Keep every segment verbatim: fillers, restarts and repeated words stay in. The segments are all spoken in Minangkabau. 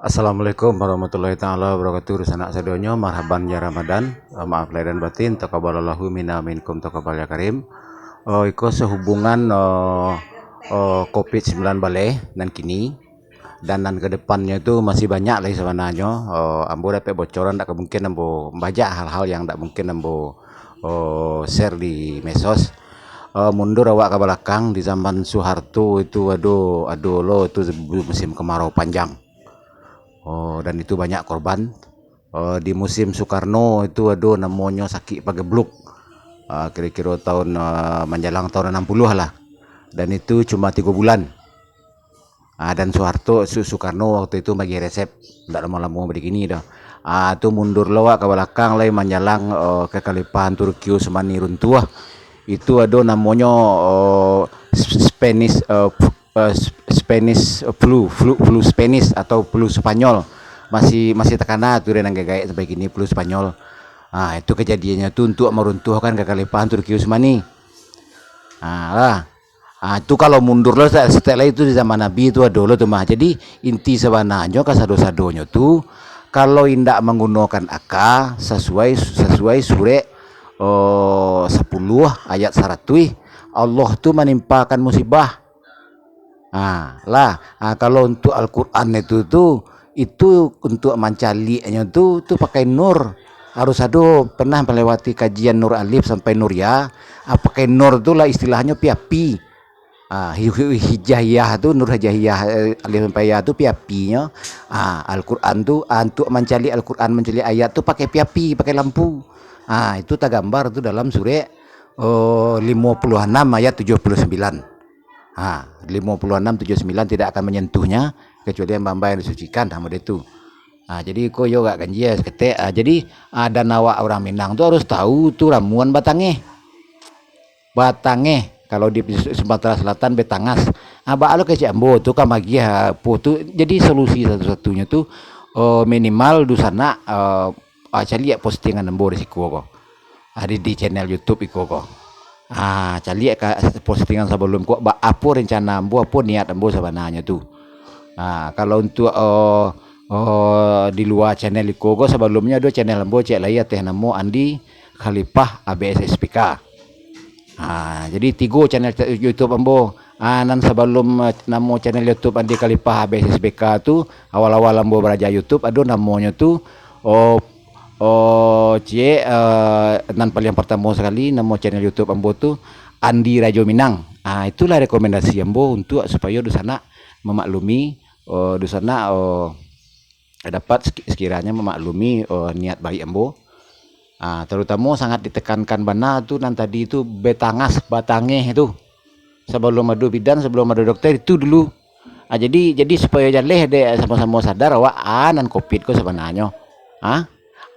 Assalamualaikum warahmatullahi taala wabarakatuh. Dunsanak sadonyo, marhaban ya Ramadan. Eh, maaf lahir dan batin, taqabbalallahu minna minkum taqabbal ya karim. Eh, iko sahubungan, eh, eh, covid sembilan baleh nan kini dan nan ka depannyo tu masih banyak lai sabananyo. Eh, ambo dapek bocoran, dak ka mungkin ambo bajak hal-hal yang dak mungkin ambo, eh, share di medsos. Eh, mundur awak ka balakang, di zaman Soeharto itu ado, ado lo itu musim kemarau panjang. Oh, dan itu banyak korban. Eh, di musim Soekarno itu ado namonyo sakik pagebluk. Ah, kiro-kiro tahun, ah, manjalang tahun anam puluah lah. Dan itu cuma tigo bulan. Ah, dan Soeharto, Su-, Soekarno waktu itu bagi resep, ndak lamo-lamo bari kini doh. Ah, tu mundur lo awak ka balakang lai manjalang, eh, kekhalifahan Turki Utsmani runtuh. Itu ado namonyo, eh, Sp-, Spanish, eh, f-, eh, Sp-, Spanish flu, flu, flu Spanish atau flu Spanyol. Masih, masih takana tu dek nan gaek-gaek sampai kini, flu Spanyol. Ah, itu kajadiannyo tu untuak maruntuhkan kekhalifahan Turki Utsmani. Ah, lah. Ah, tu kalau mundur lo sa-, setelah itu di zaman Nabi tu ado lo tu mah. Jadi inti sabananyo kasado-sadonyo tu, kalau indak manggunokan aka sasuai, sasuai surek, oh, sapuluah ayat saratuih, Allah tu manimpakan musibah. Ah, lah. Ah, kalau untuak Al-Quran itu tu, itu untuak mancaliaknyo tu, tu pakai nur. Harus ado pernah melewati kajian Nur Alif sampai Nur Ya. Ah, pakai nur tu lah istilahnyo piapi. Ah, hi-, hi-, hijahiyah tu, nur hijahiyah, eh, Alif sampai Ya tu piapinyo. Ah, Al-Quran tu, ah, untuak mancaliak Al-Quran, mancaliak ayat tu pakai piapi, pakai lampu. Ah, itu tagambar tu dalam surek, oh, limo puluah anam ayat tujuah puluah sambilan. Ha, limo puluah anam, tujuah puluah sambilan tidak akan menyentuhnya, kecuali hamba-hamba yang disucikan, ha, model tu. Ha, jadi ko yo agak ganjia saketek. Ha, jadi, ha, dan awak urang Minang tu harus tahu tu ramuan batangeh. Batangeh, kalau di Sumatera Selatan betangas. Ha, baa lo kecek ambo tu kan magiah, ha, apo tu. Jadi solusi satu-satunyo tu, eh, minimal dunsanak, eh, ah, caliak postingan ambo di siko ko. Ah, di, di channel YouTube iko ko. Ah, caliak ka postingan sabalum ko, ba-, apo rencana ambo, apo niat ambo sabananyo tu. Ah, kalau untuak, oh, oh, di lua channel iko ko, sabalumnyo ado channel ambo ciek lai ateh namo Andi Khalifah A B S S P K. Ah, jadi tigo channel YouTube ambo. Ah, nan sabalum, eh, namo channel YouTube Andi Khalifah A B S S P K tu, awal-awal ambo baraja YouTube, ado namonyo tu, oh, oh, ciek, eh, nan paliang partamo sakali, namo channel YouTube ambo tu Andi Rajo Minang. Ah, itulah rekomendasi ambo untuak supayo dunsanak mamaklumi, oh, dunsanak, oh, dapat seki-, sekiranyo mamaklumi, oh, niat baik ambo. Ah, tarutamo sangat ditekankan bana tu nan tadi tu betangas, batangeh tu. Sabalum ado bidan, sabalum ado dokter, itu dulu. Ah, jadi, jadi supayo jaleh dek samo-samo sadar awak, ah, nan covid ko sabananyo. Ah?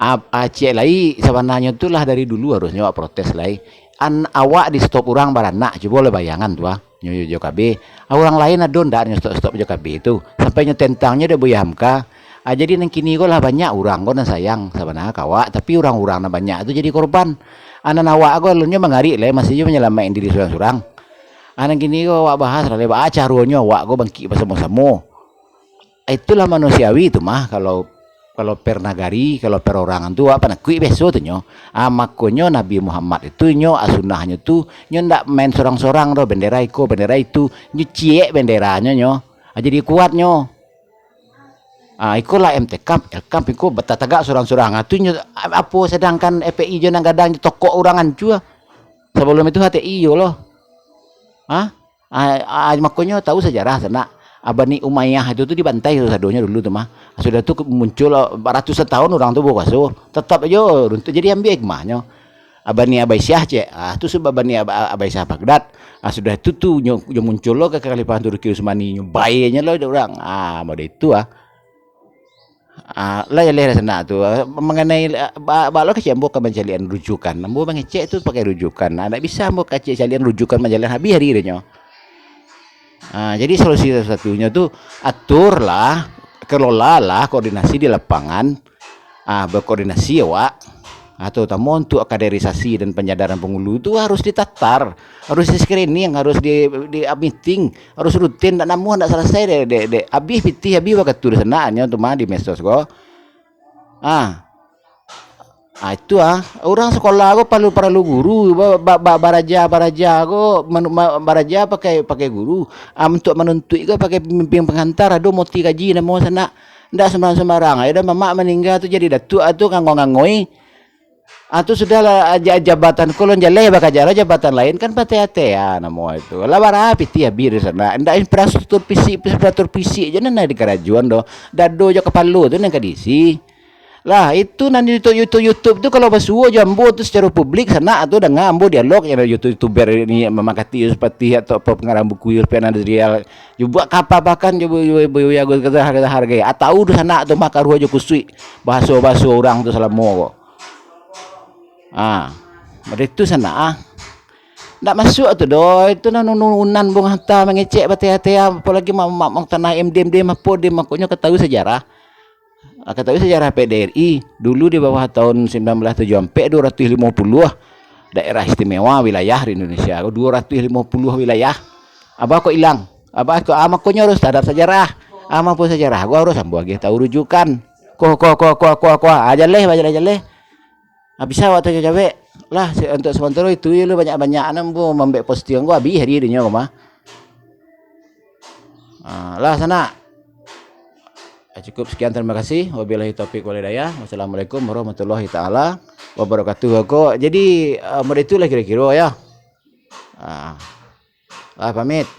Ah, ah, ciek lai sabananyo tu lah dari dulu harusnyo awak protes lai. An awak di stop urang baranak, cubo lah bayangan tu ah. Nyo jo K B. Ah, urang lain ado ndak nyo stop-stop jo K B tu? Sampai nyo tentangnyo dek Buya Hamka. Ah, jadi nan kini ko lah banyak urang ko nan sayang sabananyo ka awak, tapi urang-urang nan banyak tu jadi korban. Ah, nan awak ko alun nyo mangarik lai, masih jo manyalamaik diri surang-surang. Ah, nan kini ko awak bahas lah lai, baa caronyo awak ko bangkik basamo-samo. Itulah manusiawi tu mah, kalau, kalau per nagari, kalau perorangan tu awak panakuik biaso tu nyo. Ah, makonyo Nabi Muhammad itu nyo, ah, sunahnyo tu, nyo ndak main sorang-sorang doh, bendera iko, bendera itu, nyo ciek benderanyo nyo. Ah, jadi kuat nyo. Ah, ikolah M T K, L K M iko batatagak sorang-sorang. Ah, tu nyo, a-, apo sedangkan F P I jo nan gadang nyo tokok urang ancua. Sabalum itu H T I iyo lo. Ah? Ah, ah, makonyo tahu sajarah sanak. Ah, Bani Umayyah itu tu dibantai sadonyo dulu tu mah. Sudah tu ke-, muncul, ah, baratusan tahun urang tu bakuaso. Tetap ajo runtuh. Jadi ambiak hikmahnyo. Ah, Bani Abaisyah cek. Ah, tu sebab Bani Ab-, Abaisyah Baghdad. Ah, sudah tu, tu nyo, nyo muncul lo kekhalifahan Turki Utsmani nyo baenyo lo dek urang. Ah, model itu ah. Ah, lah jaleh lah sanak tu. Ah, mengenai, ah, ba-, baa lo kecek ambo ka mancaliakan rujukan. Ambo mangecek tu pakai rujukan. Ah, ndak bisa ambo kecek caliakan rujukan manjalan habih hari dek nyo. Ah, jadi solusi satu-satunyo tu aturlah, kelolalah koordinasi di lapangan. Ah, berkoordinasi awak. Nah, terutama untuk kaderisasi dan penyadaran pangulu tu harus ditatar, harus di-screening, harus di, di meeting, harus rutin, ndak namuah ndak selesai dek, dek, dek. Abih pitih, abih wakatu di sana, nyo tu mah di medsos ko. Ah. Ah, itu ah, urang sekolah ko paralu, paralu guru, ba, ba, ba, baraja, baraja ko, manu-, ma, baraja pakai, pakai guru. Ah, untuk manuntuik ko pakai pemimpin pengantar, ado moti kaji namo sanak. Ndak sembarang-sembarang. Ayo dah mamak maningga tu jadi datuak tu ngangoi-ngangoi. Ah, tu sudahlah, ja-, jabatan ko lun jaleh bakaja lah jabatan lain kan patea-tea namo itu. Lah bara pitih abih di sana. Ndak infrastruktur fisik, infrastruktur fisik je nan dikarajoan doh. Dado jo kapalo tu nan ka diisi. Lah, itu nan di YouTube, YouTube, YouTube tu kalau basuo jo ambo tu secara publik, sanak tu danga ambo dialog, yo, YouTube, YouTuber ni mamakati Yusuf Patih atau apa pengarang buku Yusuf Nazrial. Yo buek ka apa-apakan jo bu-, bu-, bu-, Agus Gazahar, Gazahar gai. Ah, tahu tu sanak tu makaruah jo kusuik bahaso-bahaso urang tu salamo ko. Ah, baitu sanak ah. Ndak masuak tu doh, itu nan unan bung hata mangecek batea-tea, apolagi ma-, ma-, ma-, tanah M D M D apo D, makonyo ka tahu sejarah. Ah, ka tahu sejarah P D R I, dulu di bawah tahun sembilan belas tujuh ampek, dua ratus limo puluah daerah istimewa wilayah di Indonesia, dua ratus limo puluah wilayah. Abah kok ilang? Abah kok, ah, makonyo harus sadar sejarah. Ah, mampu sejarah, gua harus ambo agih tahu rujukan. Ko, ko, ko, ko, ko, ko. Ah, jaleh, jaleh, jaleh. Ah, bisa awak tu cawek. Lah, se-, untuk sementara itu je lu banyak-banyak, ambo mambek posting ko abih hari dinyo ko mah. Ah, lah, sanak. Ah, cukup sekian, terima kasih. Wabillahi taufik wal hidayah. Wassalamualaikum warahmatullahi taala wabarakatuh. Ko, jadi, ah, model itulah kira-kira ya. Ah. Ah, pamit.